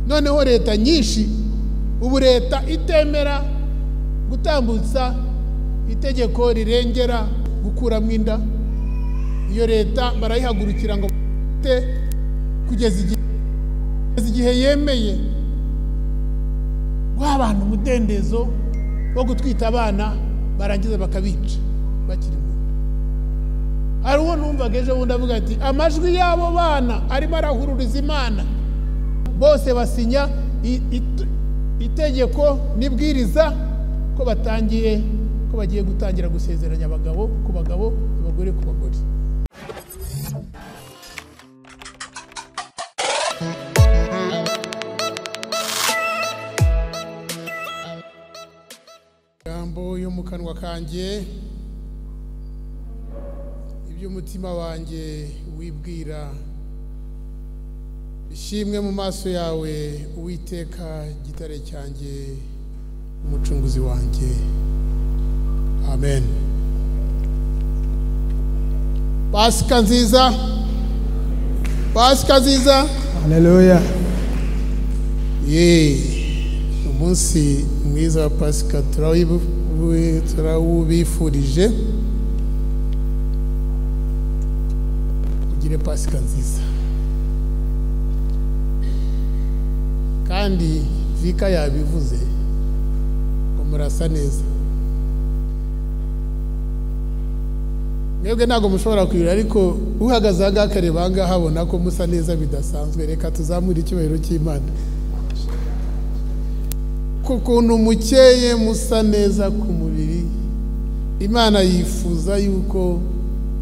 Noneho leta nyinshi ubu leta itemera gutambutsa itegeko rirengera gukuramo inda, iyo leta barayihagurukira ngo kugeza igihe yemeye guha abantu umudendezo wo gutwita abana barangiza bakabica bakiri mu nda. Hari uwo numvaga ejo bundi avuga ati amajwi y'abo bana arimo arahururiza Imana, bose basinya itegeko n'ibwiriza ko batangiye, ko bagiye gutangira gusezeranya abagabo ku bagabo, abagore ku bagore. Jambo yo mu kanwa kanjye, iby'umutima wanjye wibwira, ishimwe mu maso yawe Uwiteka gitare cyanjye, umucunguzi wanjye. Amen. Pasika nziza, Pasika nziza. Haleluya. Ye, umunsi mwiza wa Pasika turawubifurije. Ugire Pasika nziza. Kandi Vika yabivuze ngo murasa neza. Mwebwe ntabwo mushobora kwibira, ariko uhagaze aha akareba aha ngaha abona ko musa neza bidasanzwe. Reka tuzamure icyubahiro cy'Imana. Ku kuntu mukeye musa neza ku mubiri, Imana yifuza yuko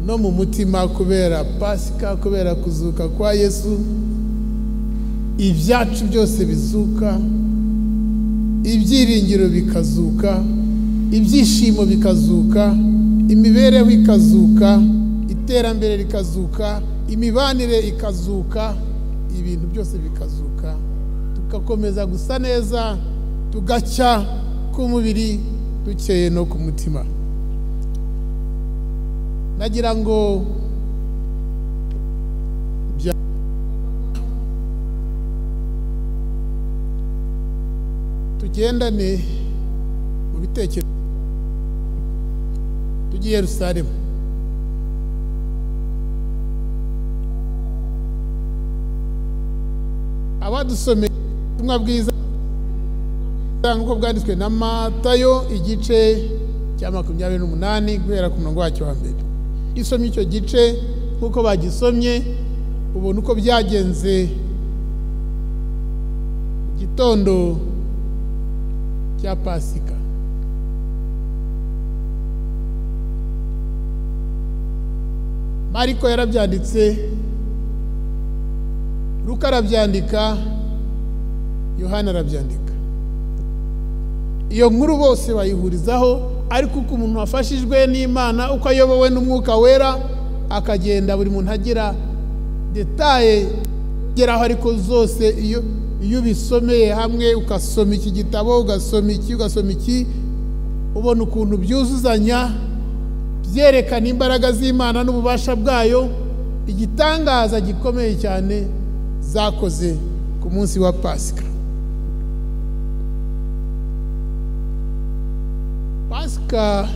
no mu mutima, kubera Pasika, kubera kuzuka kwa Yesu, ibyacu byose bizuka, ibyiringiro bikazuka, ibyishimo bikazuka, imibereho ikazuka, iterambere rikazuka, imibanire ikazuka, ibintu byose bikazuka, tugakomeza gusa neza, tugacya ku mubiri, dukeye no ku mutima. Nagira ngo tugendane mu bitekerezo tujye Yerusalemu. Abadusomeye ubutumwa bwiza nk'uko bwanditswe na Matayo igice cya 28 guhera ku murongo wacyo wa mbere. Isomye icyo gice nk'uko bagisomye, ubona uko byagenze igitondo cya Pasika. Mariko yarabyanditse, Luka arabyandika, Yohana arabyandika. Iyo nkuru bose bayihurizaho, ariko uko umuntu wafashijwe n'Imana, uko ayobowe n'Umwuka Wera, akagenda buri muntu agira detaye geraho, ariko zose iyo ubisomeye hamwe, ugasoma iki gitabo, ugasoma iki, ugasoma iki, ubona ukuntu byuzuzanya, byerekana imbaraga z'Imana n'ububasha bwayo, igitangaza gikomeye cyane zakoze ku munsi wa Pasika. Pasika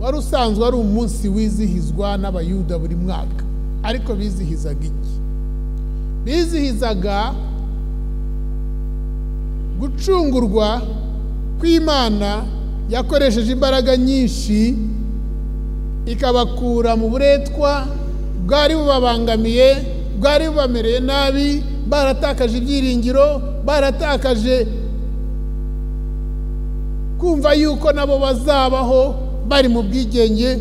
wari usanzwe ari umunsi wizihizwa n'Abayuda buri mwaka, ariko bizihizaga iki? Bizihizaga gucungurwa kw'Imana yakoresheje imbaraga nyinshi ikabakura mu buretwa bwari bubabangamiye, bwari bubamereye nabi, baratakaje ibyiringiro, baratakaje kumva yuko nabo bazabaho bari mu bwigenge,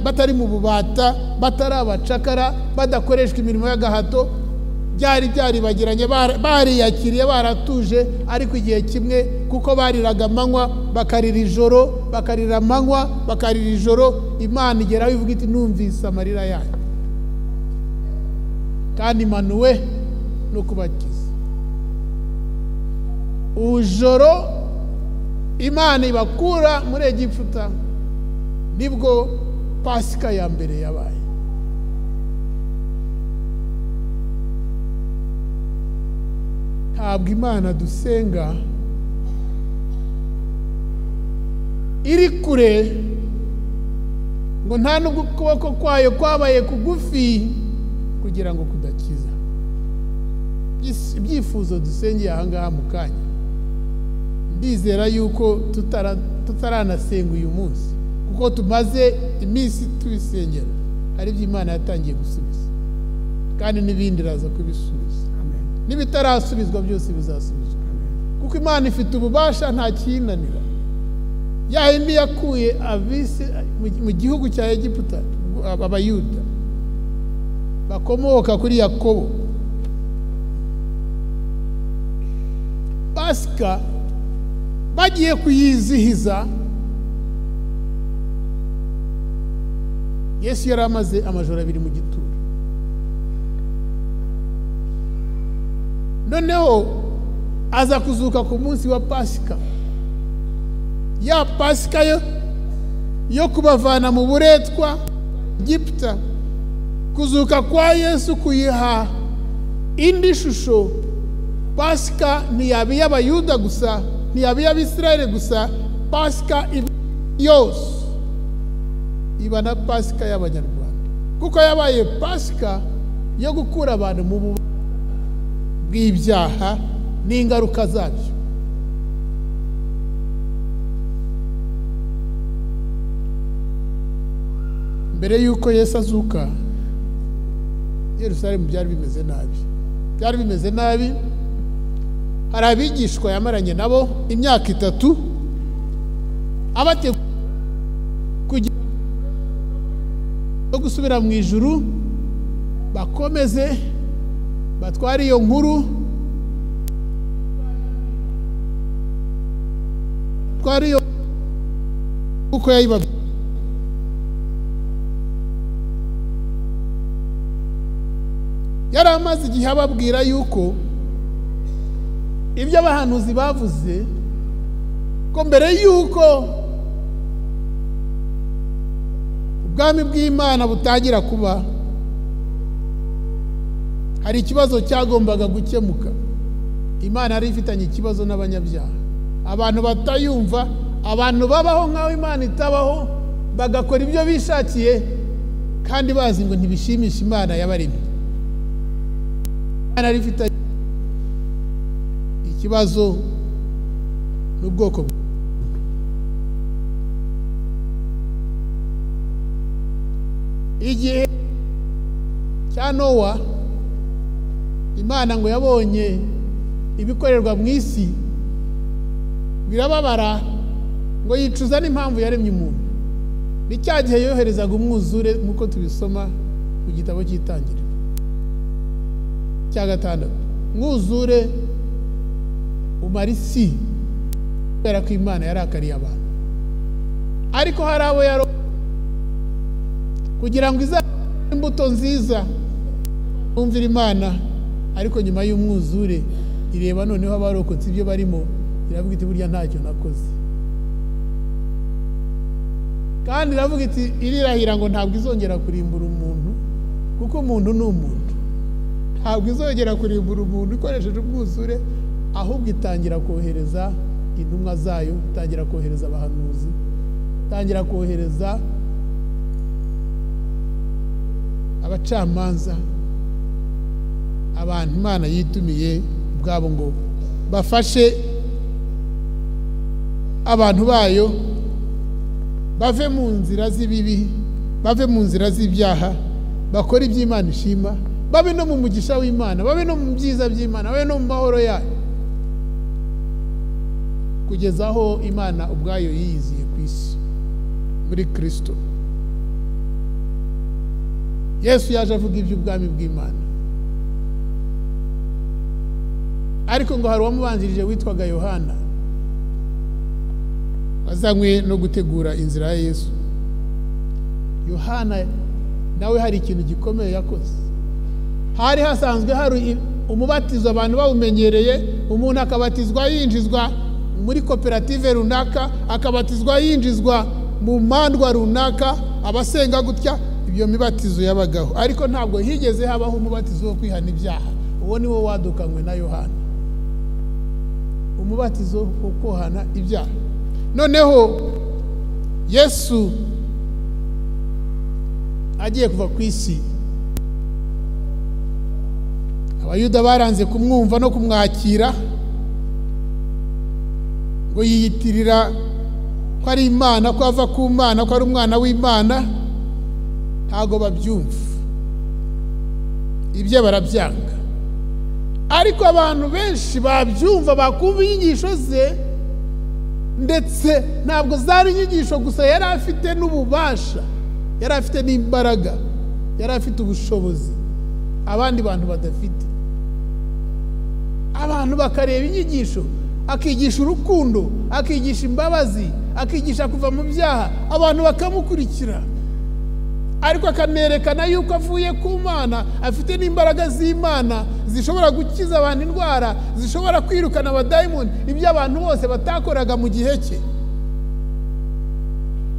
batari mu bubata, batari abacakara, badakoreshwa imirimo y'agahato. Byari byaribagiranye, bariyakiriye, baratuje, ariko igihe kimwe kuko bariraga amanywa bakarira ijoro, bakarira amanywa bakarira ijoro, Imana igeraho ivuga iti numvise amarira yanyu kandi manuwe no kubakiza. Ujoro Imana ibakura muri Egiputa, nibwo Pasika ya mbere yabaye. Ntabwo Imana dusenga iri kure, ngo nta nubwo ukuboko kwayo kwabaye kugufi kugira ngo kudakiza. Ibyifuzo dusengeye aha ngaha mu kanya, ndizera yuko tutaranasenga uyu munsi, kuko tumaze iminsi tubisengera, ari byo Imana yatangiye gusubiza, kandi n'ibindi iraza kubisubiza. N'ibitarasubizwa byose bizasubizwa, kuko Imana ifite ububasha, nta kiyinanira. Ya yindi yakuye abisi mu gihugu cya Egiputa, Abayuda bakomoka kuri Yakobo, Pasika bagiye kuyizihiza, Yesu yari amaze amajoro abiri mu gituro. Noneho aza kuzuka ku munsi wa Pasika, ya Pasika yo kubavana mu buretwa Egiputa. Kuzuka kwa Yesu kuyiha indi shusho. Pasika ntiyaba iy'Abayuda gusa, ntiyaba iy'Abisirayeli gusa, Pasika yose iba na Pasika y'Abanyarwanda, kuko yabaye Pasika yo gukura abantu mu bubi bw'ibyaha n'ingaruka zabyo. Mbere y'uko Yesu azuka, Yerusalemu byari bimeze nabi, byari bimeze nabi. Hari abigishwa yamaranye nabo imyaka 3, abategura kugira no gusubira mu ijuru, bakomeze batware iyo nkuru, batware iyo uko yayibabwiye. Yari amaze igihe ababwira yuko ibyo abahanuzi bavuze, ko mbere yuko ubwami bw'Imana butangira kuba, hari ikibazo cyagombaga gukemuka. Imana yari ifitanye ikibazo n'abanyabyaha, abantu batayumva, abantu babaho nk'aho Imana itabaho, bagakora ibyo bishakiye kandi bazi ngo ntibishimisha Imana yabaremye. Imana yari ifitanye ikibazo n'ubwoko. Igihe cya Nowa, Imana ngo yabonye ibikorerwa mu isi birababara, ngo yicuza n'impamvu yaremye umuntu. Ni cya gihe yoherezaga umwuzure, nk'uko tubisoma mu gitabo cy'Itangiriro cya 6. Umwuzure umara isi kubera ko Imana yarakariye abantu, ariko hari abo yaro kugira ngo izabe imbuto nziza bumvira Imana. Ariko nyuma y'umwuzure ireba noneho abarokotse ibyo barimo, iravuga iti burya ntacyo nakoze. Kandi iravuga iti irirahira ngo ntabwo izongera kurimbura umuntu, kuko umuntu ni umuntu. Ntabwo izongera kurimbura umuntu ikoresheje umwuzure, ahubwo itangira kohereza intumwa zayo, itangira kohereza abahanuzi, itangira kohereza abacamanza, abantu Imana yitumiye ubwabo ngo bafashe abantu bayo bave mu nzira z'ibibi, bave mu nzira z'ibyaha, bakora iby'Imana ishima, babe no mu mugisha w'Imana, babe no mu byiza by'Imana, babe no mu mahoro yayo, kugeza aho Imana ubwayo yiyiziye ku isi muri Kristo. Yesu yaje avuga iby'ubwami bw'Imana, ariko ngo hari uwamubanjirije witwaga Yohana, wazanywe no gutegura inzira ya Yesu. Yohana nawe hari ikintu gikomeye yakoze. Hari hasanzwe hari umubatizo abantu bawumenyereye, umuntu akabatizwa yinjizwa muri koperative runaka, akabatizwa yinjizwa mu mandwa runaka, abasenga gutya, ibyo mibatizo yabagaho. Ariko ntabwo higeze habaho umubatizo wo kwihana ibyaha. Uwo ni wo wadukanywe na Yohana. Umubatizo wo kohana ibyaha. Noneho Yesu agiye kuva ku isi, Abayuda baranze kumwumva no kumwakira, ngo yiyitirira ko ari Imana, ko ava ku Mana, ko ari umwana w'Imana. Ntago babyumva, ibyo barabyanga. Ariko abantu benshi babyumva, bakumva inyigisho ze, ndetse ntabwo zari inyigisho gusa, yari afite n'ububasha, yari afite n'imbaraga, yari afite ubushobozi abandi bantu badafite. Abantu bakareba inyigisho, akigisha urukundo, akigisha imbabazi, akigisha kuva mu byaha, abantu bakamukurikira. Ariko akanerekana yuko avuye ku Mana, afite n'imbaraga z'Imana zishobora gukiza abantu indwara, zishobora kwirukana abadayimoni, ibyo abantu bose batakoraga mu gihe cye.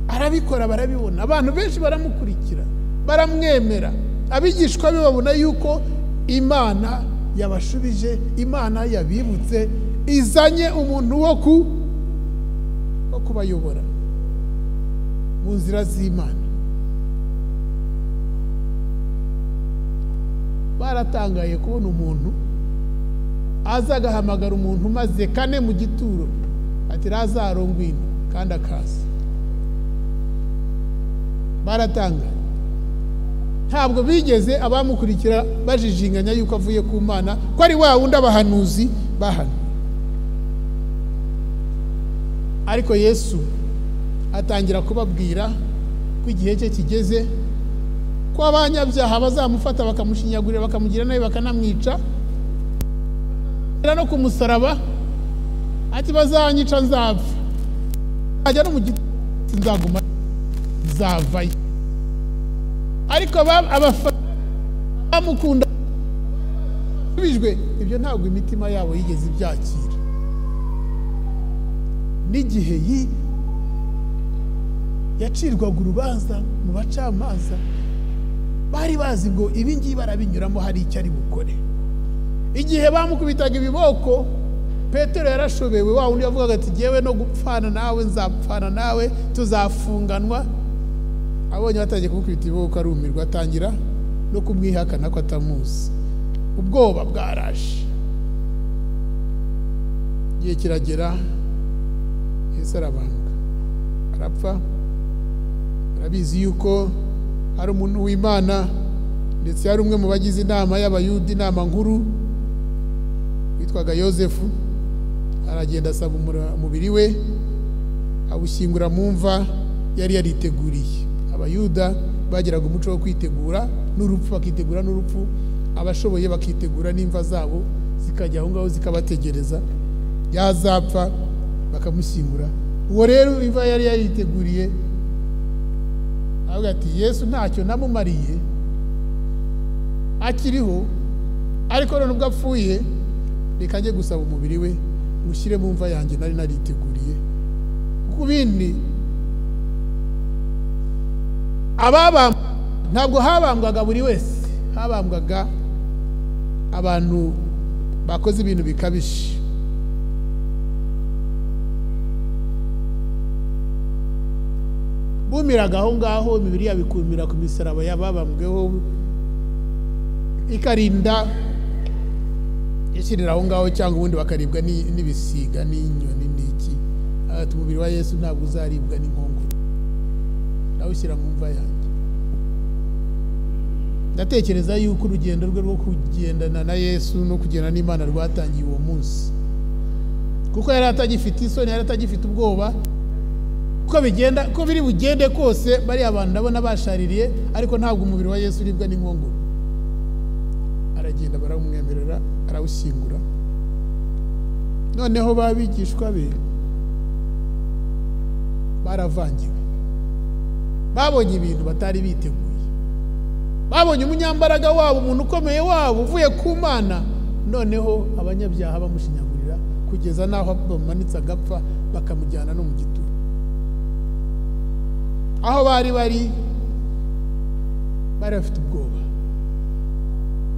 Arabikora, barabibona, abantu benshi baramukurikira, baramwemera. Abigishwa be babona yuko Imana yabashubije, Imana yabibutse, izanye umuntu wo kubayobora mu nzira z'Imana. Baratangaye kubona umuntu aza agahamagara umuntu maze kane mu gituro ati Lazaro ngwino, kandi akaza. Baratangaye. Ntabwo bigeze abamukurikira bajijinganya yuko avuye ku Mana, ko ari wa wundi abahanuzi bahana. Ariko Yesu atangira kubabwira ko igihe cye kigeze, ko abanyabyaha bazamufata bakamushinyagurira, bakamugira nabi, bakanamwica no ku musaraba. Ati bazanyica nzapfa, ajya no mu giti nzaguma, nzavayo. Ariko abafana bamukunda bijwe, ibyo ntabwo imitima yabo yigeze ibyakira. N'igihe yacirwaga urubanza mu bacamanza, bari bazi ngo ibi ngibi barabinyuramo, hari icyo ari bukore. Igihe bamukubitaga ibiboko, Petero yarashobewe, wa wundi yavugaga ati jyewe no gupfana nawe nzapfana nawe, tuzafunganwa. Abonye batangiye kumukubita ibiboko arumirwa, atangira no kumwihakana ko atamuzi. Ubwoba bwaraje. Igihe kiragera, Yesu arabambwa, arapfa. Arabizi yuko hari umuntu w'Imana, ndetse hari umwe mu bagize inama y'Abayuda, inama nkuru, witwaga Yosefu. Aragenda asaba umubiri we, awushyingura mu mva yari yariteguriye. Abayuda bagiraga umuco wo kwitegura n'urupfu, bakitegura n'urupfu, abashoboye bakitegura n'imva zabo zikajya aho ngaho zikabategereza, yazapfa bakamushyingura. Uwo rero imva yari yariteguriye, avuga ati Yesu ntacyo namumariye akiriho, ariko none ubwo apfuye reka njye gusaba umubiri we mushyire mu mva yanjye nari nariteguriye. Kuko bindi ababambwa ntabwo habambwaga buri wese, habambwaga abantu bakoze ibintu bikabije. Bumiraga aho ngaho, imibiri yabo ikumira ku misaraba y'ababambweho, ikarinda ishyirira aho ngaho, cyangwa ubundi bakaribwa n'ibisiga n'inyoni n'iki. Ati umubiri wa Yesu ntabwo uzaribwa n'inkongoro, nawushyira mu mva yanjye. Ndatekereza yuko urugendo rwe rwo kugendana na Yesu no kugendana n'Imana rwatangiye uwo munsi, kuko yari atagifite isoni, yari atagifite ubwoba. Ko bigenda, ko biri bugende kose, bari abantu ndabona bashaririye, ariko ntabwo umubiri wa Yesu uribwa n'inkongoro. Aragenda baramwemerera, arawushyingura. Noneho babigishwa be baravangiwe, babonye ibintu batari biteguye, babonye umunyambaraga wabo, umuntu ukomeye wabo uvuye ku Mana. Noneho abanyabyaha bamushinyagurira kugeza n'aho bamanitse agapfa, bakamujyana no mu gituro. Aho bari bari bafite ubwoba,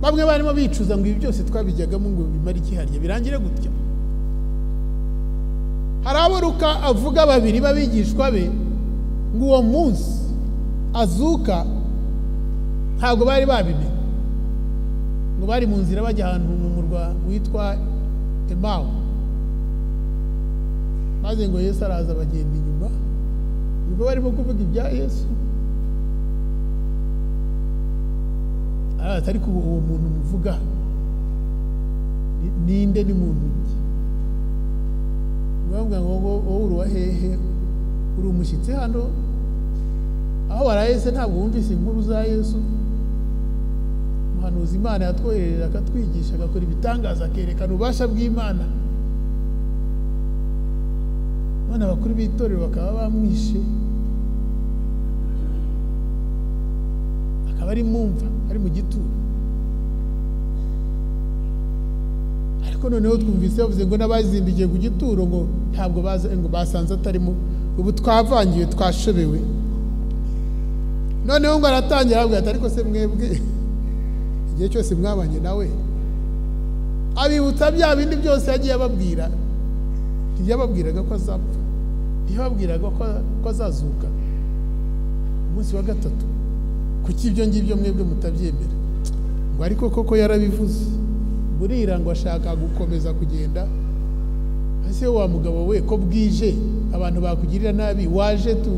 bamwe barimo bicuza ngo ibi byose twabijyagamo ngo bimare iki harya, birangire gutya. Hari abo Luka avuga babiri b'abigishwa be ngo uwo munsi azuka ntabwo bari babimenye, ngo bari mu nzira bajya ahantu mu murwa witwa Emawu, maze ngo Yesu araza bagenda inyuma, nibwo barimo kuvuga ibya Yesu. Araza, ariko uwo muntu muvuga ninde? Ni muntu ki? Ngo wowe uri uwa hehe? Uri umushyitsi hano? Aho waraye se ntabwo wumvise inkuru za Yesu? Umuhanuzi Imana yatwoherereje akatwigisha, agakora ibitangaza, akerekana ububasha bw'Imana, none abakuru b'itorero bakaba bamwishe, akaba ari mumva, ari mu gituro. Ariko noneho twumvise bavuze ngo n'abazindukiye ku gituro ngo ntabwo baza, ngo basanze atarimo. Ubu twavangiwe, twashobewe. Noneho ngo aratangira avuga ati ariko se mwebwe igihe cyose mwabanye nawe, abibutsa bya bindi byose yagiye ababwira. Ntiyababwiraga ko azapfa, ntiyababwiraga ko azazuka umunsi wa gatatu? Kuki ibyo ngibyo mwebwe mutabyemera? Ngo ariko koko yarabivuze. Burira ngo ashaka gukomeza kugenda. Ese wa mugabo we, ko bwije abantu bakugirira nabi, waje tu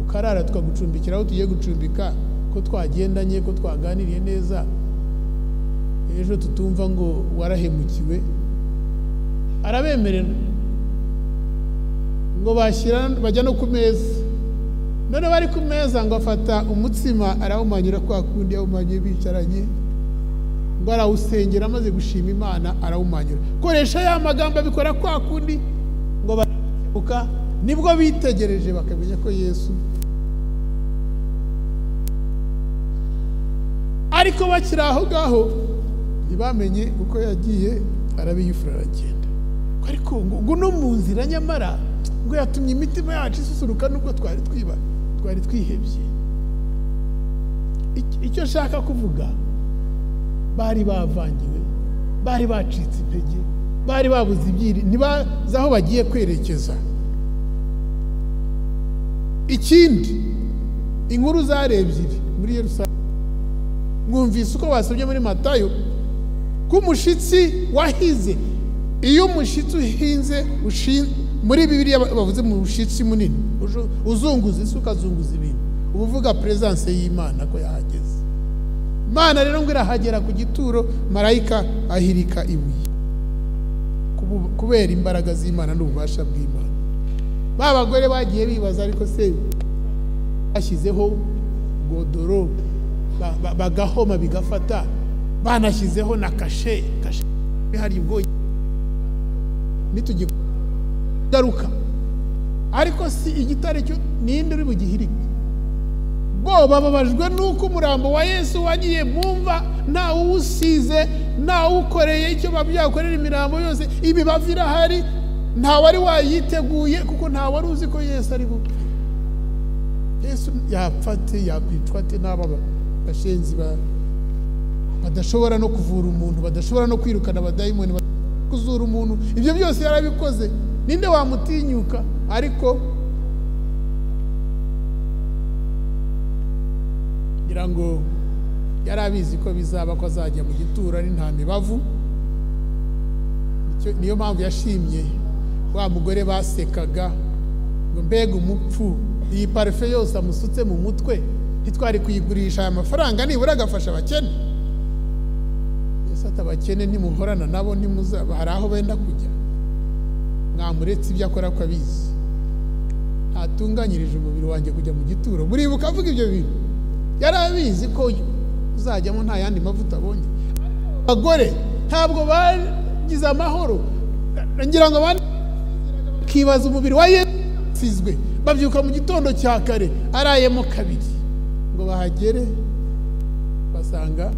ukarara tukagucumbikira aho tugiye gucumbika, ko twagendanye, ko twaganiriye neza, ejo tutumva ngo warahemukiwe? Arabemerera, ngo bashyira bajya no ku meza. None bari ku meza, ngo afata umutsima arawumanyura kwa kundi yawumanyuye bicaranye, ngo arawusengera, amaze gushima Imana arawumanyura, koresha ya magambo, abikora kwa kundi, ngo barakebuka, nibwo bitegereje bakamenya ko Yesu. Ariko bakiri aho ngaho ntibamenye uko yagiye, arabiyifura aragenda. Ariko ngo no mu nzira nyamara ngo yatumye imitima yacu isusuruka nubwo twari twiba, twari twihebye. Icyo nshaka kuvuga, bari bavangiwe, bari bacitse intege, bari babuze ibyiri, ntibazi aho bagiye kwerekeza. Ikindi, inkuru zari ebyiri muri Yerusalemu. Mwumvise uko basabye muri Matayo ko umushitsi wahize. Iyo umushitsi uhinze, muri Bibiliya bavuze mu mushitsi munini uzunguza isi, ukazunguza ibintu, uba uvuga presence y'Imana ko yahageze. Imana rero ngo irahagera ku gituro, marayika ahirika ibuye kubera imbaraga z'Imana n'ububasha bw'Imana. Ba bagore bagiye bibaza, ariko se bashyizeho godoro bagahoma bigafata, banashyizeho na kashe, kashe hari ubwo nitugigaruka, ariko si igitare cyo ninde uri bugihirike? Bo bababajwe nuko umurambo wa Yesu wagiye mumva, nta uwusize, nta ukoreye icyo babyakorera imirambo yose, imibavu irahari, nta wari wayiteguye, kuko nta wari uzi ko Yesu ari bupfe. Yesu yapfa ate? Yakwicwa ate n'aba bashenzi badashobora no kuvura umuntu, badashobora no kwirukana abadayimoni, kuzura umuntu? Ibyo byose yarabikoze, ninde wamutinyuka? Ariko ngira ngo yari abizi ko bizaba, ko azajya mu gituro ari nta mibavu. Niyo mpamvu yashimye wa mugore basekaga ngo mbega umupfu, iyi parufe yose amusutse mu mutwe ntitwari kuyigurisha aya mafaranga nibura agafasha abakene? Yesu ati abakene ntimuhorana nabo, ntimuzaba, hari aho benda kujya, mwamuretse ibyo akora ko abizi, ntatunganyirije umubiri wanjye kujya mu gituro. Muribuka avuga ibyo bintu, yari abizi ko uzajyamo nta yandi mavuta abonye. Abagore ntabwo bagize amahoro, ngira ngo bakibaza umubiri wa Yesu usizwe, babyuka mu gitondo cya kare arayemo kabiri, ngo bahagere basanga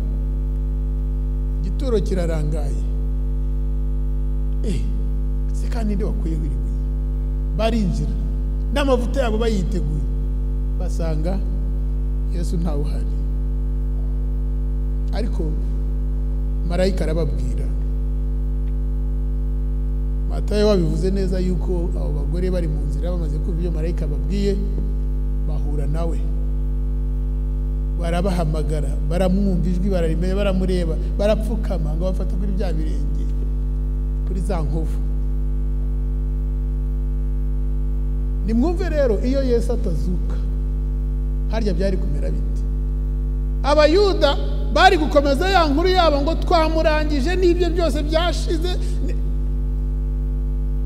igituro kirarangaye. Se kandi nde wakuyeho iri buye? Barinjira n'amavuta yabo bayiteguye, basanga Yesu ntawe uhari. Ariko marayika arababwira, Matayo wabivuze neza yuko abo bagore bari mu nzira bamaze kumva ibyo marayika babwiye, bahura nawe, barabahamagara, baramwumva ijwi, bararimenya, baramureba, barapfukama ngo bafata kuri bya birenge, kuri za nkovu. Nimwumve rero, iyo Yesu atazuka harya byari kumera bite? Abayuda bari gukomeza ya nkuru yabo ngo twamurangije n'ibyo byose byashize.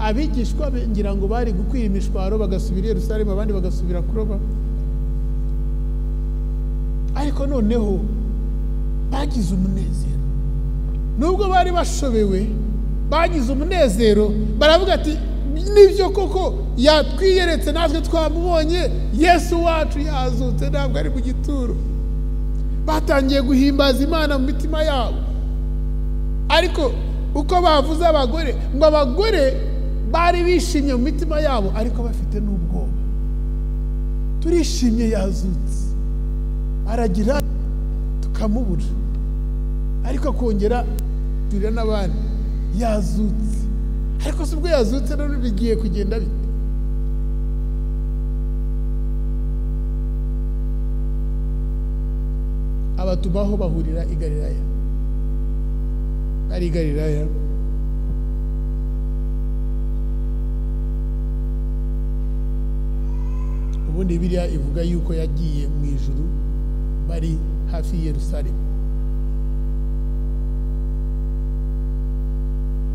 Abigishwa ngira ngo bari gukwira imishwaro bagasubira i Yerusalemu, abandi bagasubira kuroba. Ariko noneho bagize umunezero, nubwo bari bashobewe bagize umunezero, baravuga ati nibyo koko yatwiyeretse natwe twamubonye, Yesu wacu yazutse, ntabwo ari mu gituro. Batangiye guhimbaza Imana mu mitima yabo. Ariko uko bavuze abagore, ngo abagore bari bishimye mu mitima yabo ariko bafite n'ubwoba. Turishimye yazutse, aragira tukamubura, ariko akongera turira n'abandi yazutse. Ariko si ubwo yazutse none bigiye kugenda bite? Abatumaho bahurira i Galilaya. Bari i Galilaya, ubundi Bibiliya ivuga yuko yagiye mu ijuru bari hafi y'i Yerusalemu,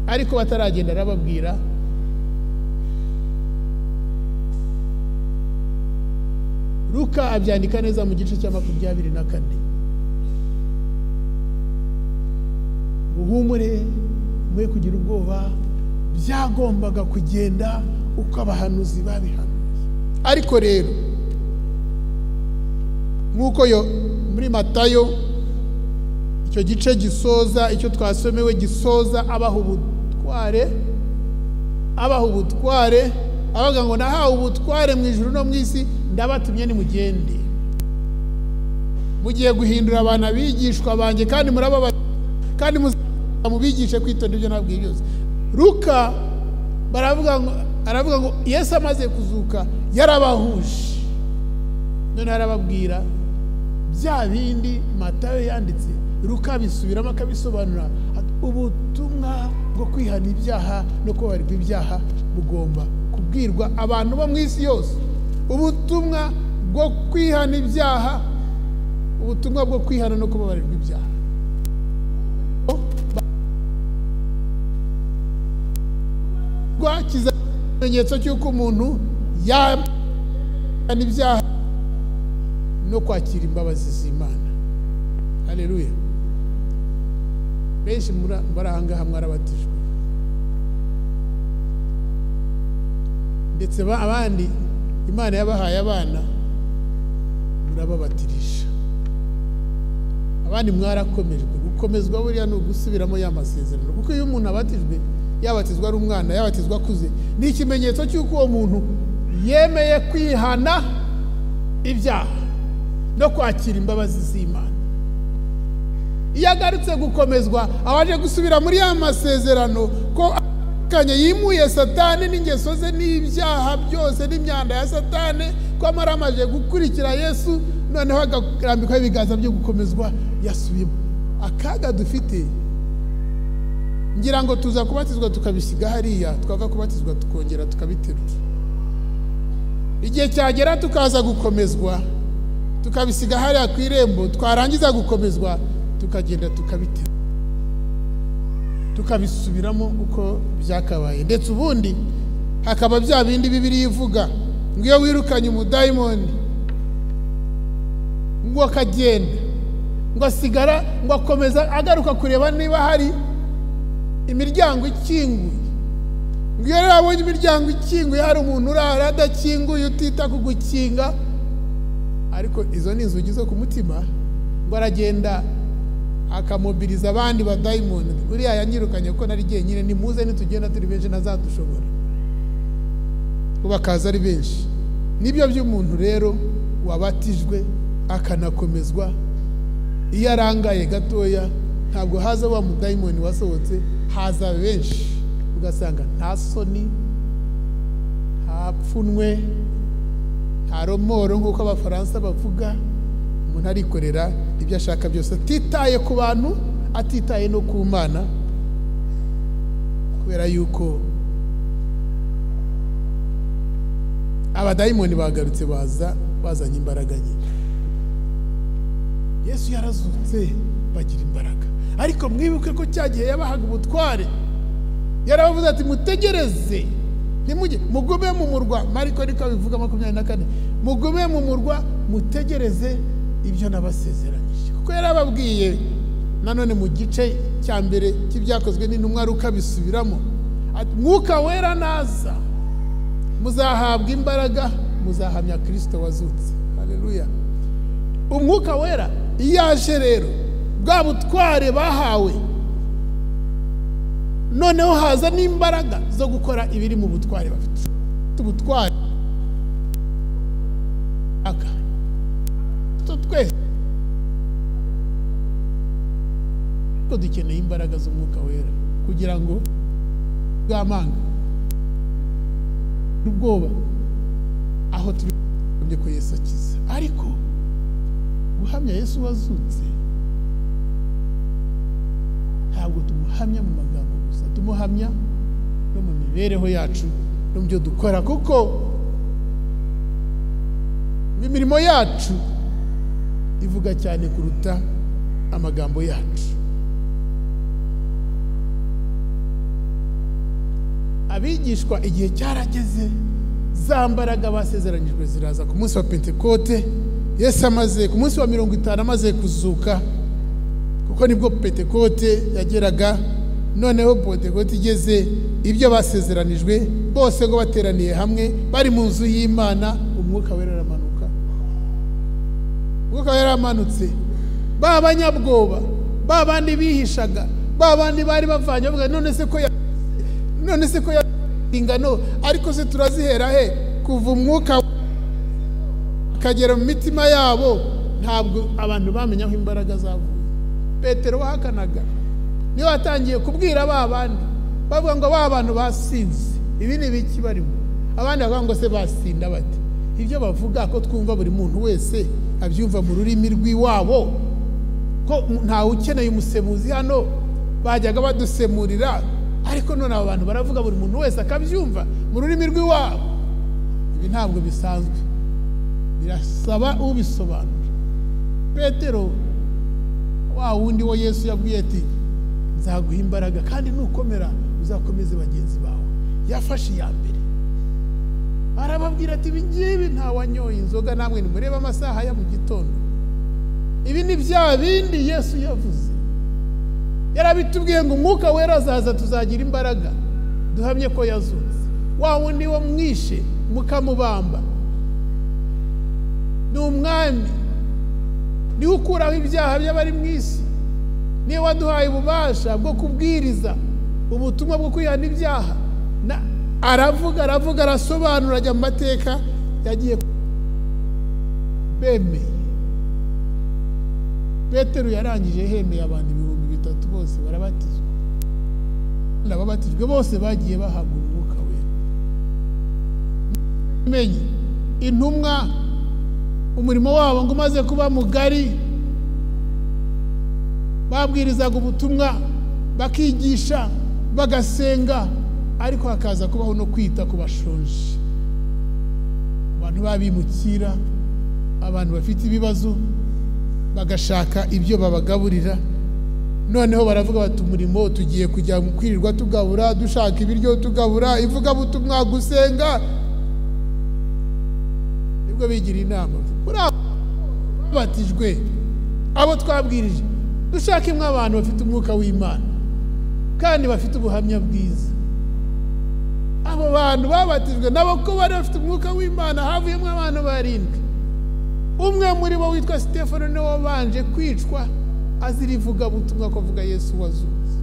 ariko bataragenda arababwira Luka abyandika neza mu gice cya 24. Muhumure, mwe kugira ubwoba, byagombaga kugenda uko abahanuzi babihanuye. Ariko rero nk'uko yo muri Matayo icyo gice gisoza, icyo twasomewe gisoza, abaha ubutware, abaga ngo nahawe ubutware mu ijuru no mu isi, ndabatumye nimugende, mugiye guhindura abantu abigishwa banjye, kandi murababa, kandi mubigishe kwitonda ibyo nabwiye byose. Luka baravuga ngo, aravuga ngo Yesu amaze kuzuka yarabahuje, none arababwira bya bindi Matayo yanditse, Luka bisubiramo akabisobanura. Ubutumwa bwo kwihana ibyaha no kubabarirwa ibyaha bugomba kubwirwa abantu bo mu isi yose. Ubutumwa bwo kwihana ibyaha, ubutumwa bwo kwihana no kubabarirwa ibyaha. Rwakiza ikimenyetso cy'uko umuntu yahana ibyaha no kwakira imbabazi z'Imana. Haleluya. Benshi muri aha ngaha mwarabatijwe, ndetse abandi Imana yabahaye abana murababatirisha, abandi mwarakomejwe. Gukomezwa buriya ni ugusubiramo ya masezerano, kuko iyo umuntu abatijwe, yabatizwa ari umwana, yabatizwa akuze, ni ikimenyetso cy'uko uwo muntu yemeye kwihana ibyaha no kwakira imbabazi z'Imana. Iyo agarutse gukomezwa, abaje gusubira muri ya masezerano ko akanye yimuye Satani n'ingeso ze n'ibyaha byose n'imyanda ya Satani, ko amaramaje gukurikira Yesu, noneho agarambikwaho ibiganza byo gukomezwa, yasubiyemo. Akaga dufite, ngira ngo tuza kubatizwa tukabisiga hariya, twava kubatizwa tukongera tukabiterura. Igihe cyagera tukaza gukomezwa tukabisiga hariya ku irembo, twarangiza gukomezwa tukagenda tukabiterura, tukabisubiramo uko byakabaye. Ndetse ubundi hakaba bya bindi Bibiliya ivuga ngo iyo wirukanye umudayimoni ngo akagenda, ngo asigara, ngo akomeza agaruka kureba niba hari imiryango ikinguye. Ngo iyo rero abonye imiryango ikinguye, hari umuntu urara adakinguye utita ku gukinga, ariko izo ni inzugi zo ku mutima, ngo aragenda akamobiliza abandi badayimoni. Uriya yanyirukanye kuko nari jyenyine, nimuze nitugenda turi benshi ntazadushobora, ngo bakaza ari benshi. Nibyo by'umuntu rero wabatijwe akanakomezwa, iyo arangaye gatoya ntabwo haza wa mudayimoni wasohotse, haza benshi. Ugasanga nta soni, nta pfunwe, nta romoro nk'uko Abafaransa bavuga. Umuntu arikorera ibyo ashaka byose, atitaye ku bantu, atitaye no ku Mana, kubera yuko abadayimoni bagarutse baza bazanye imbaraga nyinshi. Yesu yarazutse bagira imbaraga, ariko mwibuke ko cya gihe yabahaga ubutware yarabavuze ati mutegereze, ntimujye, mugume mu murwa. Mariko niko abivuga 24, mugume mu murwa mutegereze ibyo nabasezeranyije. Kuko yarababwiye nanone mu gice cya mbere cy'ibyakozwe n'intumwa, Luka bisubiramo, Mwuka Wera naza muzahabwa imbaraga, muzahamya Kristo wazutse. Haleluya. Umwuka Wera iyo aje rero, bwa butware bahawe, noneho haza n'imbaraga zo gukora ibiri mu butware bafite. Ubutware aka twese dukeneye imbaraga z'Umwuka Wera kugira ngo bwamanga ubwoba aho turi ko Yesu akiza. Ariko guhamya Yesu wazutse ntabwo tumuhamya mu magambo gusa, tumuhamya no mu mibereho yacu no mu byo dukora, kuko imirimo yacu ivuga cyane kuruta amagambo yacu. Abigishwa igihe cyarageze, za mbaraga basezeranyijwe ziraza ku munsi wa Pentekote. Yesu amaze ku munsi wa 50 amaze kuzuka, kuko nibwo Pentekote yageraga. Noneho Pentekote igeze, ibyo basezeranijwe bose ngo bateraniye hamwe bari mu nzu y'Imana, Umwuka Wera aramanuka. Umwuka Wera aramanutse, ba banyabwoba, ba bandi bihishaga, ba bandi bari bavanye bavuga none se ko ingano, ariko se turazihera he? Kuva Umwuka akagera mu mitima yabo, ntabwo abantu bamenya aho imbaraga zavuye. Petero wahakanaga niwe watangiye kubwira ba bandi bavuga ngo ba bantu basinze, ibi ni biki barimo? Abandi bavuga ngo se basinda bate? Ibyo bavuga ko twumva buri muntu wese abyumva mu rurimi rw'iwabo, ko ntawe ukeneye umusemuzi hano, bajyaga badusemurira, ariko none aba bantu baravuga buri muntu wese akabyumva mu rurimi rw'iwabo. Ibi ntabwo bisanzwe, birasaba ubisobanura. Petero wa wundi wo Yesu yabwiye ati nzaguha imbaraga kandi nukomera uzakomeze bagenzi bawe, yafashe iya mbere arababwira ati ibi ngibi ntawanyoye inzoga, namwe nimurebe amasaha ya mu gitondo. Ibi ni bya bindi Yesu yavuze, yarabitubwiye ngo Umwuka Wera azaza tuzagira imbaraga, duhamye ko yazutse. Wa wundi wo mwishe mukamubamba ni umwami, niwe ukuraho ibyaha by'abari mu isi, niwe waduhaye ububasha bwo kubwiriza ubutumwa bwo kwihana ibyaha. Aravuga aravuga arasobanura, ajya mu mateka yagiye bemeye. Petero yarangije hemeye abantu 3000 bose barabatizwa. Ababatijwe bose bagiye bahabwa Umwuka Wera. Menye intumwa umurimo wabo ngo umaze kuba mugari, babwirizaga ubutumwa, bakigisha, bagasenga, ariko hakaza kubaho no kwita ku bashonje, abantu babimukira, abantu bafite ibibazo, bagashaka ibyo babagaburira. Noneho baravuga bati umurimo tugiye kujya kwirirwa tugabura, dushaka ibiryo tugabura, ivugabutumwa, gusenga. Nibwo bigira inama kuri abo babatijwe, abo twabwirije, dushake imwe abantu bafite Umwuka w'Imana kandi bafite ubuhamya bwiza. Abo bantu babatijwe nabo ko bari bafite Umwuka w'Imana, havuyemo abantu 7. Umwe muri bo witwa Stefano niwe wabanje kwicwa azira ivugabutumwa ko avuga Yesu wazutse.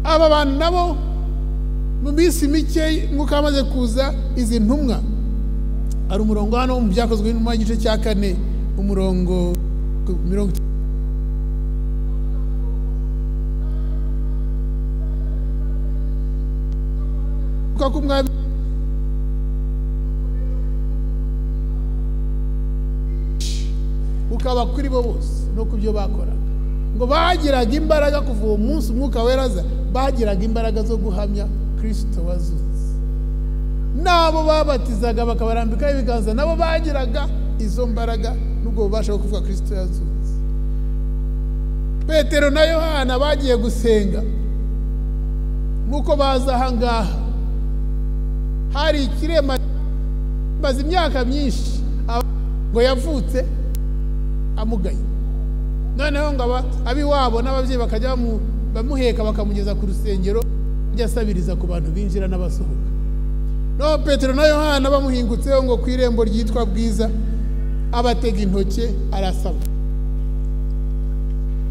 Aba bantu nabo mu minsi mike Mwuka amaze kuza, izi ntumwa, ari umurongo hano mu byakozwe n'intumwa igice cya 4 umurongo 30. Kuzuka k'umwami ukaba kuri bo bose no ku byo bakoraga. Ngo bagiraga imbaraga kuva uwo munsi umwuka wera aza, bagiraga imbaraga zo guhamya Kristo wazutse. Nabo babatizaga bakabarambikaho ibiganza, nabo bagiraga izo mbaraga n'ubwo bubasha bwo kuvuga Kristo yazutse. Petero na Yohana bagiye gusenga, nk'uko baza aha ngaha hari ikirema maze imyaka myinshi ngo yavutse amugaye. Noneho ngo abiwabo n'ababyeyi bakajya bamuheka bakamugeza ku rusengero, ajya asabiriza ku bantu binjira n'abasohoka. No Petero na Yohana bamuhingutseho ngo ku irembo ryitwa Bwiza, abatega intoke arasaba.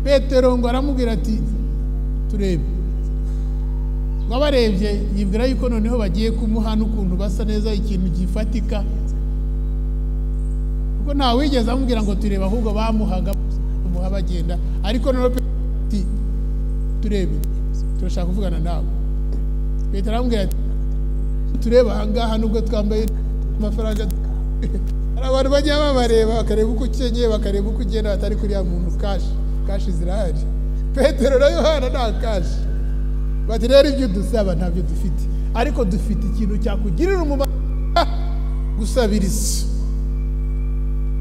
Petero ngo aramubwira ati turebe. Ngo abarebye yibwira yuko noneho bagiye kumuha n'ukuntu basa neza, ikintu gifatika, kuko nta wigeze amubwira ngo turebe, ahubwo bamuhaga bamuha bagenda. Ariko noneho Petero ati turebe, turashaka kuvugana nawe. Petero aramubwira ati turebe aha ngaha nubwo twambaye amafaranga. Hari abantu bajya babareba bakareba uko ukenyeye, bakareba uko ugenda, batari kuriya muntu kashi kashi zirahari. Petero na Yohana nta kashi. Bati rero ibyo dusaba ntabyo dufite, ariko dufite ikintu cyakugirira umumaro, gusabiriza.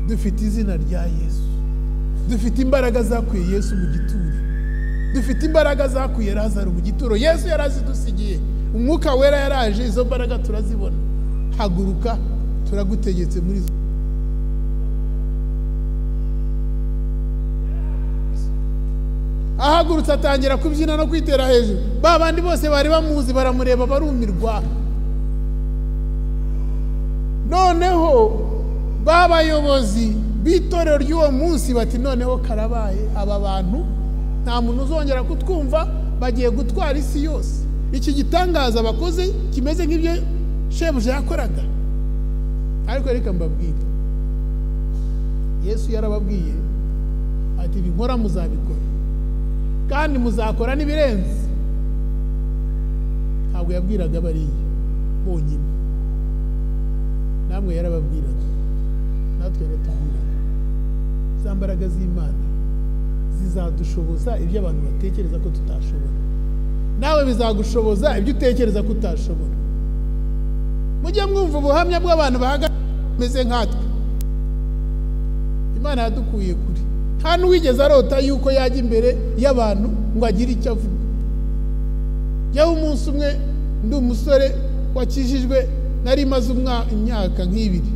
Dufite izina rya Yesu, dufite imbaraga zakuye Yesu mu gituro, dufite imbaraga zakuye Lazaro mu gituro. Yesu yarazidusigiye, umwuka wera yaraje, izo mbaraga turazibona. Haguruka, turagutegetse muri zo. Ahagurutse atangira kubyina no kwitera hejuru. Ba bandi bose bari bamuzi baramureba barumirwa. Noneho babayobozi b'itorero ry'uwo munsi bati noneho karabaye, aba bantu nta muntu uzongera kutwumva, bagiye gutwara isi yose. Iki gitangaza bakoze kimeze nk'ibyo shebuja yakoraga. Ariko reka mbabwire, Yesu yarababwiye ati ibi nkora muzabikora, kandi muzakora n'ibirenze. Ntabwo yabwiraga bariya bonyine, namwe yarababwiraga, natwe yaratubwiraga. Za mbaraga z'Imana zizadushoboza ibyo abantu batekereza ko tutashobora, nawe bizagushoboza ibyo utekereza ko utashobora. Mujye mwumva ubuhamya bw'abantu bahagaze bameze nkatwe. Imana yadukuye kure, nta n'uwigeze arota yuko yajya imbere y'abantu ngo agire icyo avuga. Yewe umunsi umwe ndi umusore wakijijwe, nari maze imyaka nk'ibiri,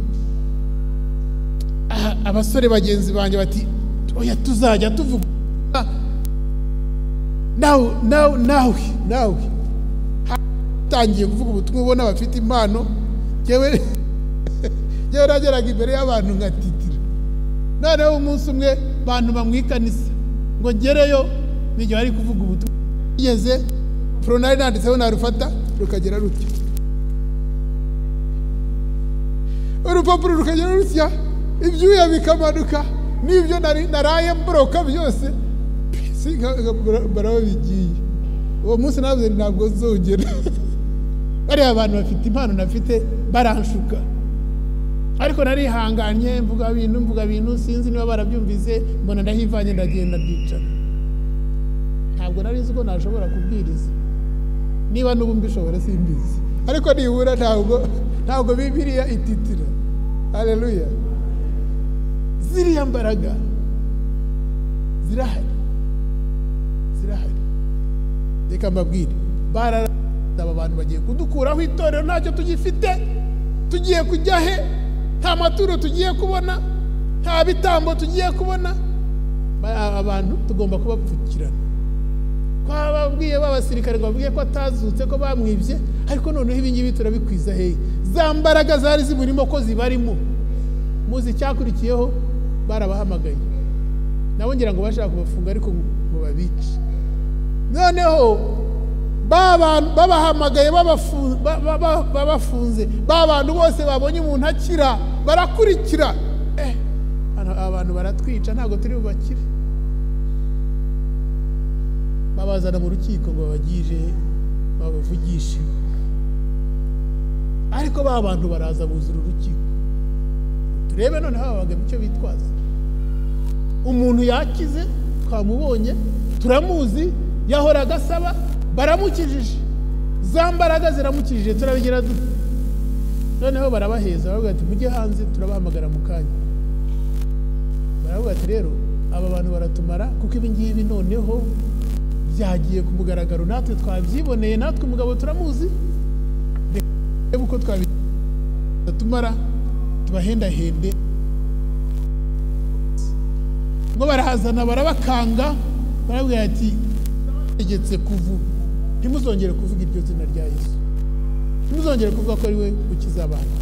abasore bagenzi banjye bati oya tuzajya tuvuga nawe nawe nawe nawe. Hatangiye kuvuga ubutumwa ubona bafite impano. Yewe nageraga imbere y'abantu nkatitira. Noneho umunsi umwe bantu bamwikanisa ngo ngereyo n'igihe ari kuvuga ubutumwa, ngeze pronari nanditseho narufata rukagera rutya, urupapuro rukagera rutya, ibyuya bikamanuka, n'ibyo naraye mboroka byose barabigiye. Uwo munsi navuze ntabwo nzongera. Bariya abantu bafite impano nafite baranshuka, ariko narihanganye mvuga bintu sinzi niba barabyumvise, mbona ndahivanye ndagenda ndicara. Ntabwo nari nzi ko nashobora kubwiriza, niba n'ubu mbishobora simbizi, ariko nibura ntabwo Bibiliya ititira. Haleluya! Ziriya mbaraga zirahari, zirahari. Reka mbabwire, aba bantu bagiye kudukuraho itorero, ntacyo tugifite, tugiye kujya he? Nta maturo tugiye kubona, nta bitambo tugiye kubona. Abantu tugomba kubapfukirana. Twababwiye b'abasirikare ngo babwiye ko atazutse, ko bamwibye, ariko noneho ibi ngibi turabikwiza hehe? Za mbaraga zari zimurimo ko zibarimo. Muzi icyakurikiyeho, barabahamagaye nabo ngira ngo bashaka kubafunga ariko ngo babice. Noneho babahamagaye babafunze, ba bantu bose babonye umuntu akira barakurikira. Abantu baratwica, ntabwo turi bubakire. Babazana mu rukiko ngo babagire babavugishe. Ariko ba bantu baraza buzura urukiko. Turebe noneho abagabo icyo bitwaza. Umuntu yakize twamubonye, turamuzi, yahoraga asaba, baramukijije, za mbaraga ziramukijije, turabigira dute? Noneho barabaheza baravuga ati mujye hanze turabahamagara mu kanya. Baravuga ati rero aba bantu baratumara, kuko ibi ngibi noneho byagiye ku mugaragaro, natwe twabyiboneye, natwe umugabo turamuzi, reba uko twabitumara tubahendahende. Ngo barahazana barabakanga, barabwira ati tegetse kuvuga, ntimuzongere kuvuga iryo zina rya Yesu, ntimuzongere kuvuga ko ari we ukiza abantu.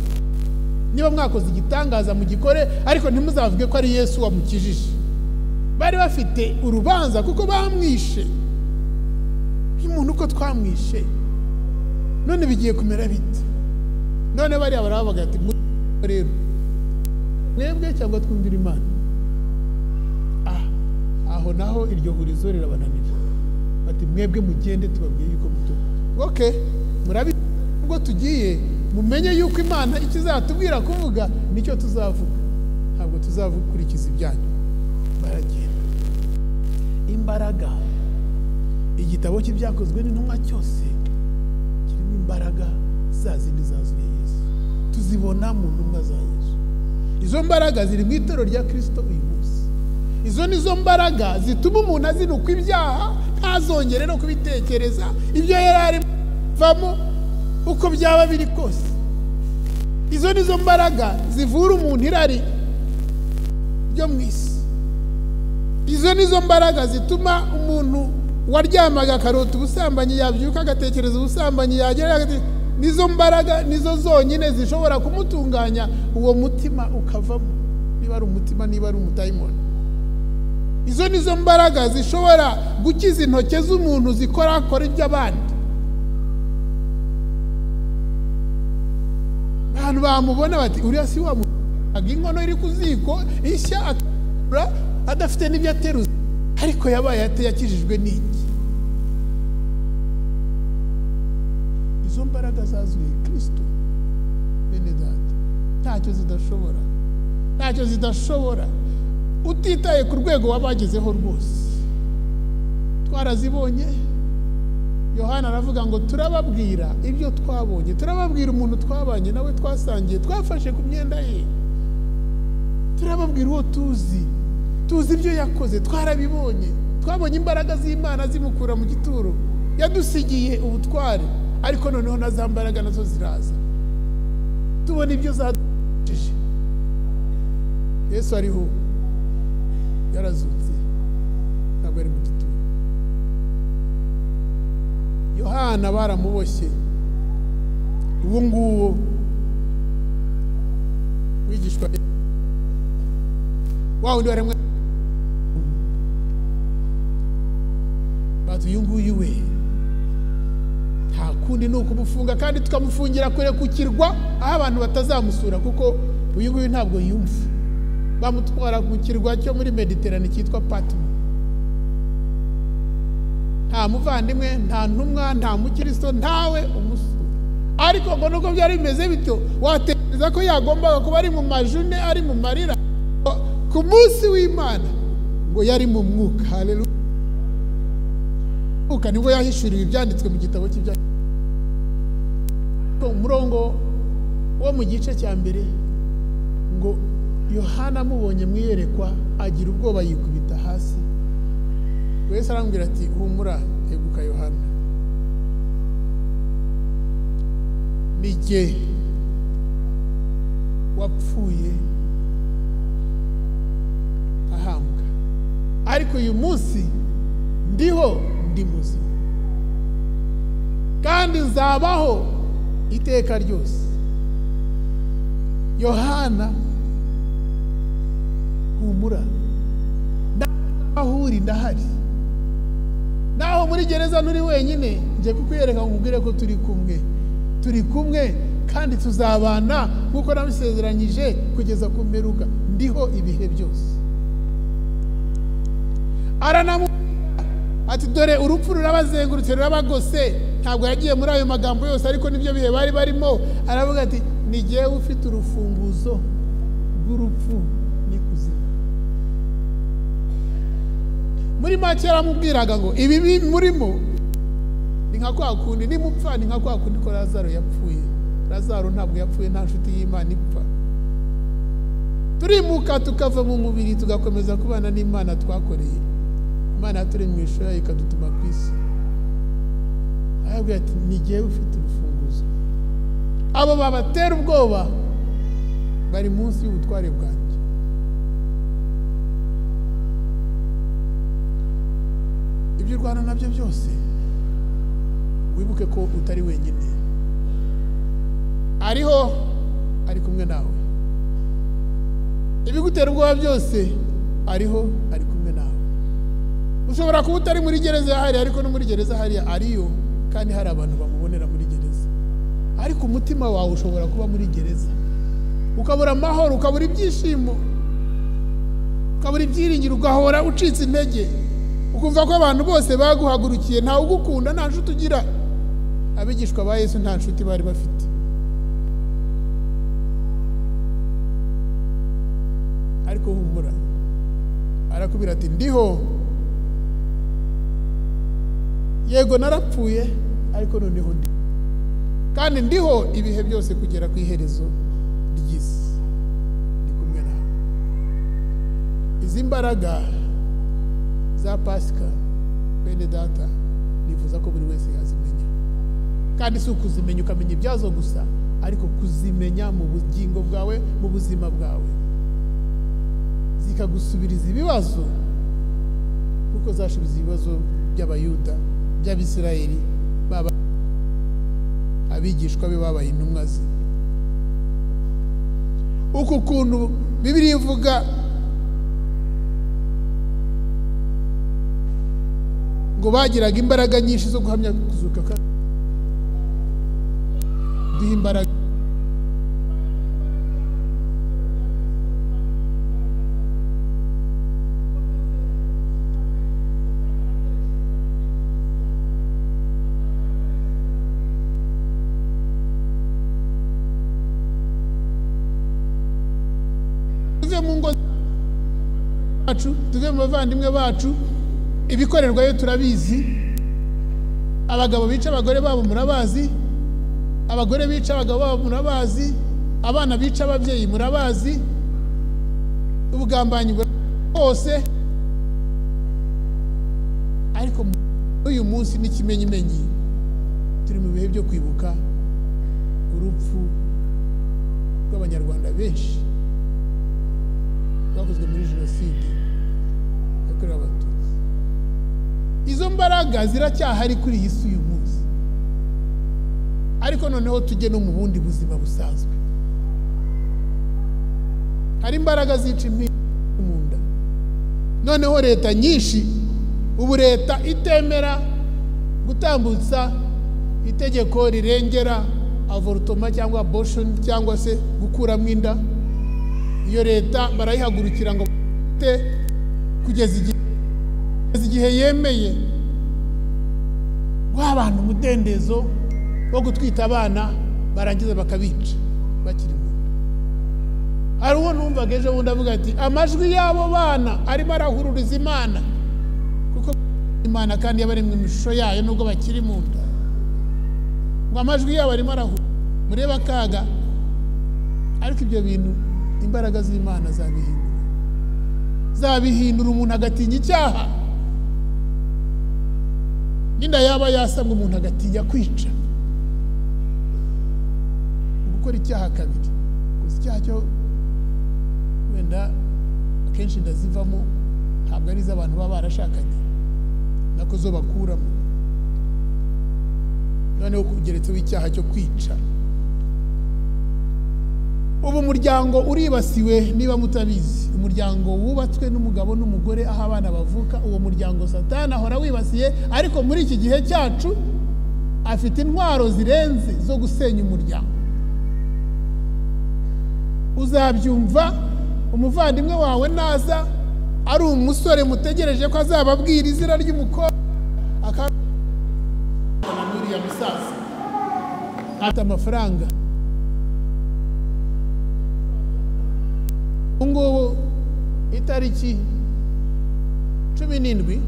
Niba mwakoze igitangaza mugikore, ariko ntimuzavuge ko ari Yesu wamukijije. Bari bafite urubanza kuko bamwishe. Umuntu uko twamwishe, none bigiye kumera bite? None bariya barabaga ati rero mwebwe cyangwa twumvira Imana. Aho naho iryo hurizo rirabananira, bati mwebwe mugende tubabwiye yuko muto. Okay, murabi ubwo tugiye mumenye yuko Imana ikizatubwira kuvuga nicyo tuzavuga, ntabwo tuzavukurikiza ibyanyu. Baragenda. Imbaraga, igitabo cy'ibyakozwe n'intumwa cyose kirimo imbaraga za zindi zazuye Yesu, tuzibona mu ntumwa za Yesu. Izo mbaraga ziri mu itorero rya Kristo uyu munsi. Izo nizo mbaraga zituma umuntu azinukwa ibyaha, ntazongere no kubitekereza, ibyo yari arimo uko byaba biri kose. Izo nizo mbaraga zivura umuntu irari ryo mu isi. Izo nizo mbaraga zituma umuntu waryamaga akarota ubusambanyi yabyuka agatekereza ubusambanyi, yagera. Nizo mbaraga nizo zonyine zishobora kumutunganya uwo mutima ukavamo, niba ari umutima, niba ari umudayimoni. Izo nizo mbaraga zishobora gukiza intoke z'umuntu zikorakora iby'abandi. Abantu bamubona bati uriya si wa muntu inkono iri ku ziko ishya adafite n'ibyo ateruza, ariko yabaye yakijijwe n'iki? Izo mbaraga zazuye Kristo, bene data, ntacyo zidashobora, ntacyo zidashobora, utitaye ku rwego wabagezeho rwose. Twarazibonye. Yohana aravuga ngo turababwira ibyo twabonye, turababwira umuntu twabanye nawe, twasangiye, twafashe ku myenda ye, turababwira uwo tuzi, tuzi ibyo yakoze, twarabibonye, twabonye imbaraga z'Imana zimukura mu gituro, yadusigiye ubutware. Ariko noneho na za mbaraga nazo ziraza, tubona ibyo zadukijije. Yesu ariho, yarazutse, ntabwo ari mu gituro. Yohana baramuboshye, uwo nguwo wigishwa wa wundi waremwe, bati uyu nguyu we nta kundi ni ukumufunga, kandi tukamufungira kure ku kirwa aho abantu batazamusura, kuko uyu nguyu ntabwo yumva. Bamutwara ku kirwa cyo muri Mediterane cyitwa Patmo. Nta muvandimwe, nta ntumwa, nta mukristo, ntawe umusura. Ariko ngo nubwo byari bimeze bityo, watekereza ko yagombaga kuba ari mu majune, ari mu marira. Ku munsi w'Imana ngo yari mu mwuka. Haleluya. Nibwo yahishuriwe ibyanditswe mu gitabo cy'ibya umurongo wo mu gice cya mbere, ngo Yohana amubonye mu iyerekwa agira ubwoba yikubita hasi. Yesu arambwira ati humura, eguka Yohana, ni jye wapfuye ahambwa, ariko uyu munsi ndiho, ndi muzima, kandi nzabaho iteka ryose. Yohana, humura, aho uri ndahari, naho muri gereza nturi wenyine, nje kukwereka nkubwire ko turi kumwe, turi kumwe kandi tuzabana nkuko nabisezeranyije kugeza ku mperuka, ndiho ibihe byose. Aranamubwira ati dore urupfu rurabazengurutse rurabagose, Ntabwo yagiye muri ayo magambo yose, ariko nibyo bihe bari barimo. Aravuga ati ni jyewe ufite urufunguzo rw'urupfu n'ikuzimu. Muri make yaramubwiraga ngo ibi murimo ni nka kwa kundi nimupfa, ni nka kwa kundi ko Lazaro yapfuye. Lazaro ntabwo yapfuye, nta nshuti y'Imana ipfa. Turimuka tukava mu mubiri tugakomeza kubana n'Imana twakoreye. Imana yaturemye mu ishusho yayo ikadutuma ku isi. Arabwira ati ni jyewe ufite urufunguzo. Abo babatera ubwoba bari munsi y'ubutware bwanjye. Ibyo urwana nabyo byose wibuke ko utari wenyine, ariho ari kumwe nawe. Ibigutera ubwoba byose ariho ari kumwe nawe. Ushobora kuba utari muri gereza hariya, ariko no muri gereza hariya ariyo, kandi hari abantu bamubonera muri gereza. Ariko umutima wawe ushobora kuba muri gereza, ukabura amahoro, ukabura ibyishimo, ukabura ibyiringiro, ugahora ucitse intege, ukumva ko abantu bose baguhagurukiye, ntawe ugukunda, nta nshuti ugira. Abigishwa ba Yesu nta nshuti bari bafite. Ariko humura, arakubwira ati ndiho, yego narapfuye, ariko noneho ndi, kandi ndiho ibihe byose kugera ku iherezo ry'isi, ndi kumwe nawe. Izi mbaraga za Pasika, bene data, nifuza ko buri wese yazimenya. Kandi si ukuzimenya ukamenya ibyazo gusa, ariko kuzimenya mu bugingo bwawe, mu buzima bwawe, zikagusubiriza ibibazo kuko zashubiza ibibazo by'Abayuda, by'Abisirayeli, baba abigishwa be babaye intumwa ze. Uku kuntu Bibiliya ivuga ngo bagiraga imbaraga nyinshi zo guhamya kuzuka, duha imbaraga. Tuve mu ngo zacu, tuve mu bavandimwe bacu, ibikorerwayo turabizi. Abagabo bica abagore babo murabazi, abagore bica abagabo babo murabazi, abana bica ababyeyi murabazi, ubugambanyi bwose. Ariko uyu munsi n'ikimenyimenyi turi mu bihe byo kwibuka urupfu rw'Abanyarwanda benshi bakozwe muri jenoside yakorewe Abatutsi. Izo mbaraga ziracyahari kuri iyi si uyu munsi, ariko noneho tujye no mu bundi buzima busanzwe. Hari imbaraga zica impinja mu nda. Noneho leta nyinshi, ubu leta itemera gutambutsa itegeko rirengera avortoma cyangwa abortion cyangwa se gukuramo inda, iyo leta barayihagurukira ngo kugeza igihe yemeye guha abantu umudendezo wo gutwita abana, barangiza bakabica bakiri mu nda. Hari uwo numvaga ejo bundi avuga ati amajwi y'abo bana arimo arahururiza Imana, kuko Imana kandi yabaremwe mu ishusho yayo nubwo bakiri mu nda, ngo amajwi yabo arimo arahurura. Murebe akaga. Ariko ibyo bintu imbaraga z'Imana zabihindura, zabihindura umuntu agatinya icyaha. N'inda yaba yasabwe umuntu agatinya kwica, gukora icyaha kabiri. Gusa icyaha cyo wenda akenshi inda zivamo ntabwo ari iz'abantu baba barashakanye, nako zo bakuramo. Noneho kugeretseho icyaha cyo kwica. Ubu umuryango uribasiwe, niba mutabizi. Umuryango wubatswe n'umugabo n'umugore, aho abana bavuka, uwo muryango Satani ahora wibasiye. Ariko muri iki gihe cyacu afite intwaro zirenze zo gusenya umuryango. Uzabyumva umuvandimwe wawe naza ari umusore mutegereje ko azababwira izina ry'umukobwa, akabona n'uriya uriya musaza afite amafaranga. Ngubu itariki 17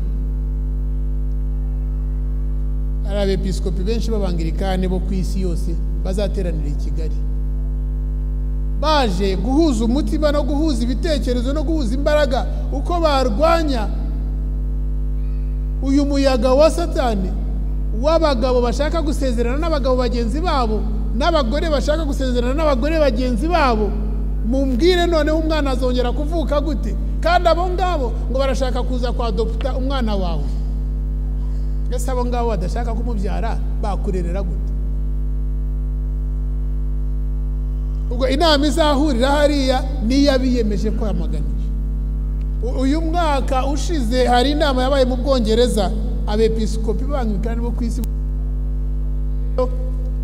hari abepiskopi benshi b'abangirikani bo ku isi yose bazateranira i Kigali, baje guhuza umutima no guhuza ibitekerezo no guhuza imbaraga uko barwanya uyu muyaga wa Satani w'abagabo bashaka gusezerana n'abagabo bagenzi babo n'abagore bashaka gusezerana n'abagore bagenzi babo. Mumbwire noneho umwana azongera kuvuka gute? Kandi abo ngabo ngo barashaka kuza kwa adopta umwana wawe. Ese abo ngabo badashaka kumubyara bakurerera gute? Ubwo inama izahurira hariya niyabiyemeje kwamaganira. Uyu mwaka ushize hari inama yabaye mu Bwongereza, abepiskopi b'Anglikani bo ku isi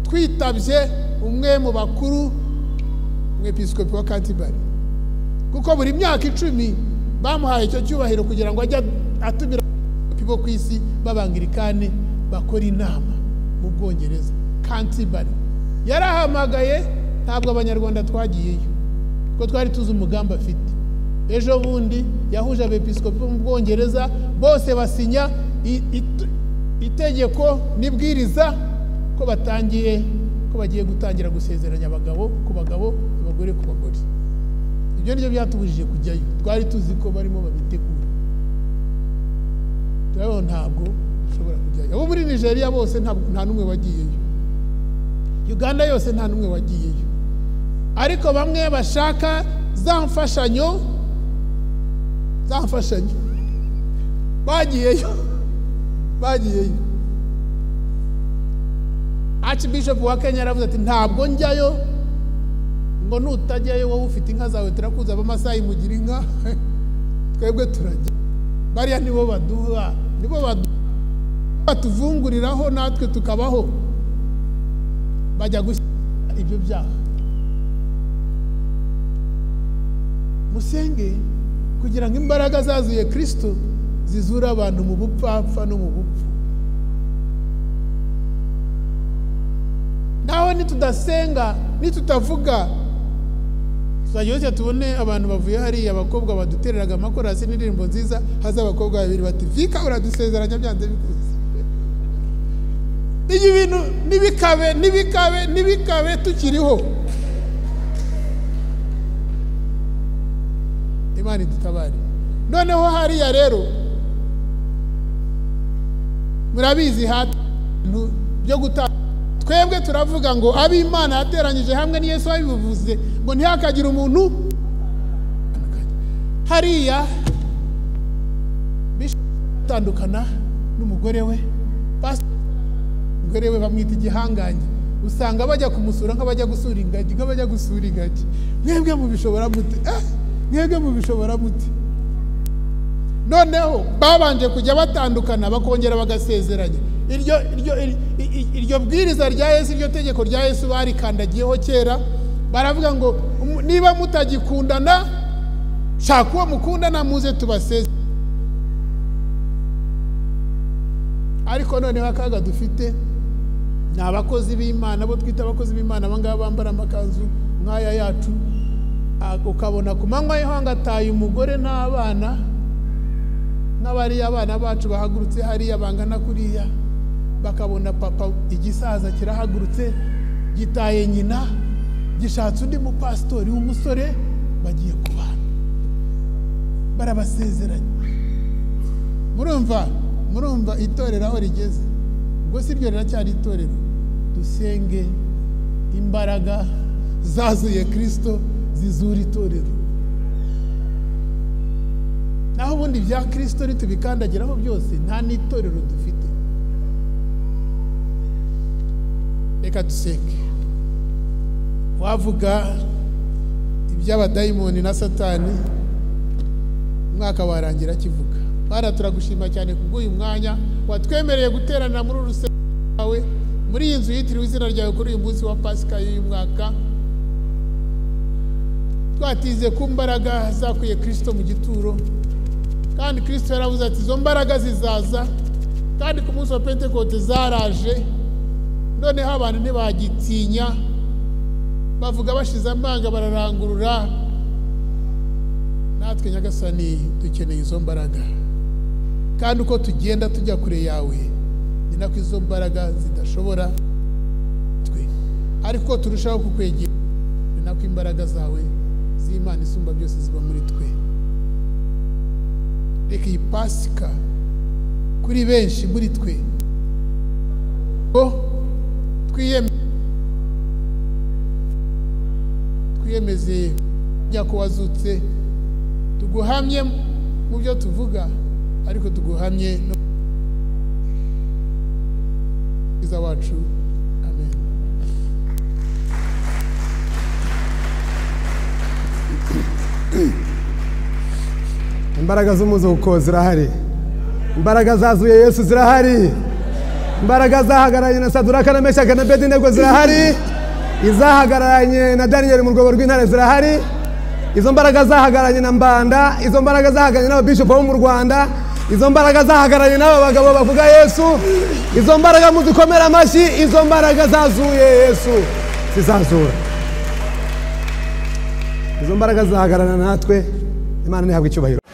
twitabye umwe mu bakuru, umwepiskopi wa Canterbury, kuko buri myaka 10 bamuhaye icyo cyubahiro kugira ngo ajye atumira bo ku isi b'Abanglikani bakora inama mu Bwongereza. Canterbury yarahamagaye, ntabwo Abanyarwanda twagiyeyo kuko twari tuzi umugambi afite. Ejo bundi yahuje abepiskopi bo mu Bwongereza bose basinya itegeko n'ibwiriza ko batangiye, ko bagiye gutangira gusezeranya abagabo ku bagabo, abagore ku bagore. Ibyo nibyo byatubujije kujyayo, twari tuzi ko barimo babitegura. Turabona ntabwo dushobora kujyayo. Abo muri Nigeria bose nta n'umwe wagiyeyo, Uganda yose nta n'umwe wagiyeyo, ariko bamwe bashaka za mfashanyo bagiyeyo. Archbishop wa Kenya yaravuze ati ntabwo njyayo, ngo nutajyayo wowe ufite inka zawe turakuza, abamasayi mugira inka twebwe turajya. Bariya nibo baduha, nibo batuvunguriraho natwe tukabaho. Bajya gushyira ibyo byaha. Musenge kugira ngo imbaraga zazuye Kristo zizura abantu mu bupfapfa no mu bupfu. Naho nitudasenga, nitutavuga, tuzajya tubone abantu bavuye hariya, abakobwa badutereraga amakorasi n'indirimbo nziza, haza abakobwa babiri bati vika uradusezeranya byanze bikunze. Ibyo bintu nibikabe nibikabe nibikabe tukiriho. Imana idutabare. Noneho hariya rero murabizi hatantu byo gutanga. Twebwe turavuga ngo ab'Imana yateranyije hamwe ni Yesu wabivuze ngo ntihakagira umuntu. Hariya bitandukana n'umugore we, pastor umugore we bamwita igihangange, usanga bajya kumusura nk'abajya gusura ingagi, nk'abajya gusura ingagi. Mwebwe mubishobora mute? Mwebwe mubishobora mute? Noneho babanje kujya batandukana bakongera bagasezeranya. Iryo bwiriza rya Yesu, iryo tegeko rya Yesu barikandagiyeho kera, baravuga ngo niba mutagikundana shaka uwo mukundana muze tubaseze. Ariko noneho akaga dufite ni abakozi b'Imana, bo twita abakozi b'Imana, abangaba bambara amakanzu nk'aya yacu, ukabona ku manywa y'ihanga ataye umugore n'abana, n'abariya abana bacu bahagurutse hariya bangana kuriya, bakabona papa igisaza kirahagurutse gitaye nyina, gishatse undi mupasitori w'umusore, bagiye kubana, barabasezeranye. Murumva itorero aho rigeze. Ubwo si ryo riracyari itorero. Dusenge imbaraga zazuye Kristo zizura itorero. Naho ubundi bya Kristo nitubikandagiraho byose nta n'itorero dufite. Reka dusenge. Wavuga iby'abadayimoni na Satani umwaka warangira kivuga. Bana turagushima cyane kubw'uyu mwanya watwemereye guterana muri urusengero rwawe, muri iyi nzu yitiriwe izina ryawe kuri uyu munsi wa Pasika y'uyu mwaka. Twatize ku mbaraga zakuye Kristo mu gituro, kandi Kristo yaravuze ati izo mbaraga zizaza, kandi ku munsi wa Pentekote zaraje. Noneho abantu ntibagitinya, bavuga bashize amanga, bararangurura. Natwe Nyagasani dukeneye izo mbaraga, kandi uko tugenda tujya kure yawe ni nako izo mbaraga zidashobora twe, ariko turushaho kukwegera ni nako imbaraga zawe z'Imana isumba byose ziba muri twe. Reka iyi Pasika kuri benshi muri twe twiyemeze ko wazutse, tuguhamye mu byo tuvuga, ariko tuguhamye no iza wacu. Amen. Imbaraga z'umuzuko zirahari, imbaraga zazuye Yesu zirahari, imbaraga zahagararanye na Saduraka na Meshaki na Abedinego zirahari, izahagararanye na Daniyeli mu rwobo rw'intare zirahari, izo mbaraga zahagararanye na Mbanda, izo mbaraga zahagararanye n'ababishopu bo mu Rwanda, izo mbaraga zahagararanye n'aba bagabo bavuga Yesu, izo mbaraga muzikomera amashyi, izo mbaraga zazuye Yesu zizazura, izo mbaraga zahagararana natwe. Imana ntihabwe icyubahiro.